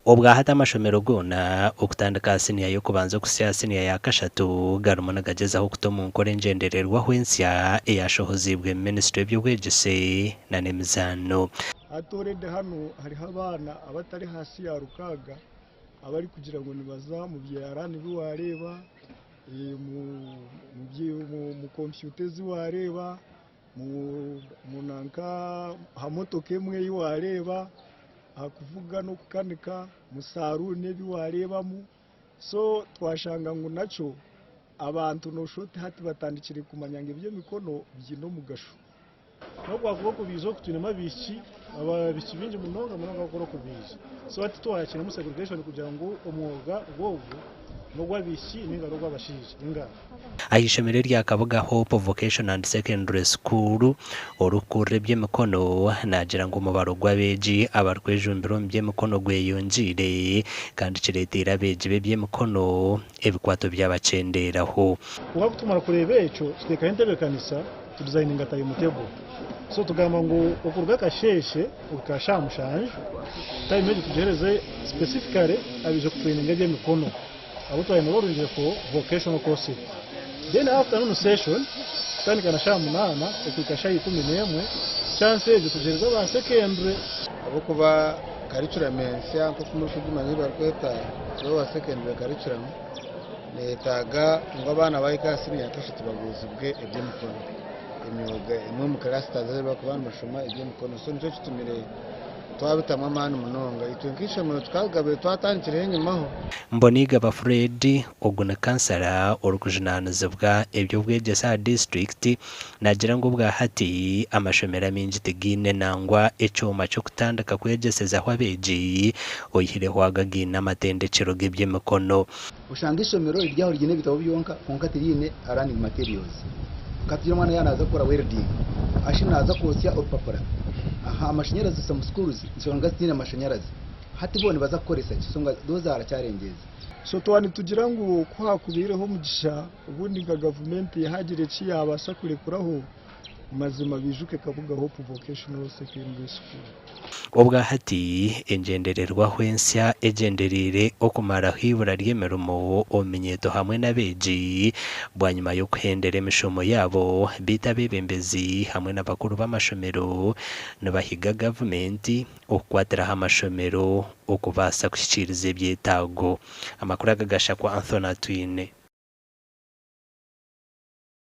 Obwahati amashomero goona okutandika aha siniya y'okubanza okuhitsya aha siniya ya kashatu garimu nigagyezaho kuta omu nkora engyendererwaho ensya eyashohoziibwe minisitule y'eby'obwegyese n'emizaano. Hati already hanu hariho abaana abatari ahansi ya rukaaga abarikugira ngu nibaza omu byaraani bi waareeba, omu kompyuta ezi waareeba, aha motoka emwe ei waareeba, aha kuvuga n'okukanika, omu saruuni ebi waareebamu. So twashanga ngu nakyo abantu nooshusha oti hati batandikire kumanya ngu eby'emikono biine omugasho. N'obu kwakuba okubiija oku twinemu abaishiki, abaishiki baingi munonga munonga abakukora okubiija. So hati twakinemu segregation kugira ngu omwoga gw'ogu n'ogw'abaishiki ninga n'ogw'abashaija ninga. Aha ishomero erya Kabuga Hope Vocational and Secondary School, orikukurira eby'emikono naagira ngu omubaro gw'abeegi abarikwejumbira omu by'emikono gweyongyeire kandi kireeteire abeegi b'eby'emikono ebikwato byabakyendeeraho. Kwonka kutumara kureeba ekyo, tuteekaho entebeekanisa tudizayininga tayimutebo. So tugamba ngu okuruga akasheeshe okuhika aha shaaha mushanju, tayimu egyo tugiheereze specifically abaija kutureyininga eby'emikono abu twaenrolingire for vocational courses. Then afternoon session kutandika na shaaha munaana okuhika shaaha 11, chance egyo tugiheereze aba secondary. Ahabw'okuba curriculum ensya nk'oku murikugimanya ei barikweta Lower Secondary Curriculum neyetaaga ngu abaana bahika aha siniya yakashatu babuuzibwe eby'emikono, emyoga emwe omu clusters ezi barikuba nibashoma eby'emikono so nikyo kitumire twabitamu amaani munonga. Itwe nk'eishomero tukaba twatandikireho enyimaho. Mbonigaba Fred, Ogu ni kansara orikujunaanizibwa eby'obwegyese aha disiturikiti, naagira ngu obwa hati amashomero amaingi tigaine nangwa ekyoma ky'okutandika kwegyesezaho abeegi oyihireho ago againe amatendekyero g'eby'emikono. Oshanga eishomero riri aho riine ebitabo byonka kwonka tiriine learning materials. Nkatugire omwana yaaba naaza kukora welding, ashi naaza kwotsya orupapura, aha amashanyarazi some schools nshonga zitiine mashanyarazi, hati bo nibaza kukoresa ki? So those are challenges. So twaba nitugira ngu ku haakubaireho omugisha obundi nka gavumenti haagira eki yaabaasa kurekuraho, mazima baijuke Kabuga Hope Vocational Secondary School. Obwa hati engyendererwaho ensya egyendereire okumaraho eibura ry'emirimo omu minyeeto hamwe n'abeegi bwanyima y'okuhendera emishomo yaabo beitu abeebembezi hamwe n'abakuru b'amashomero nibahiga gavumenti okukwatiraho amashomero okubaasa kuhikiiriza ebyetaago. Amakuru aga gashakwa Anthony Atwine.